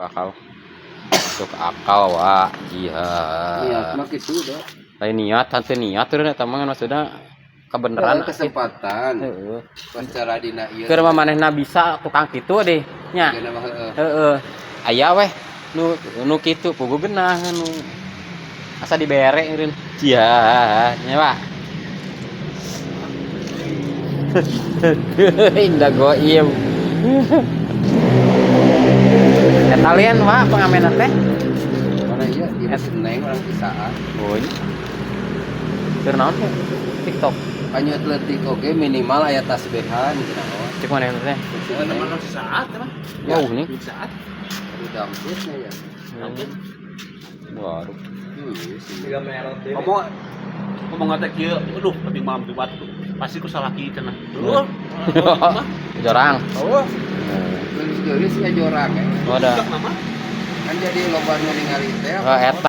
Akal. Masuk akal, Wak. Iya. Niat mah kitu da. Lain niat, tante niat turun eta mah maksudna kebenaran. Heeh, kesempatan. Heeh. Pas cara dina ieu. Keur mah manehna bisa tukang kitu deh nya. Geuna mah heeh. Heeh. Aya weh nu nu kitu puguh genah nu asa dibere eureun. Cia, nya, Pak. Indah goib. Eta lian, Pak, pengamenan teh. Mana ieu ieu seneng urang kisaan. Oh, ini. Keur naon teh? TikTok. Panyut leutik oge minimal aya tasbehan cenah mah. Cek mana teh? Seneng. Saat apa? Wow, nih. Saat. Aduh, damputnya ya. Baru. Sih. Ngomong ngomong teh kieu, aduh, lebih malam di batu. Pasti ku salaki cenah. Dulu. Jorang. Oh, geulis-geulis ya jorang ya. Oh, ada. Nama Kan jadi loba nu ningali teh. Oh, eta.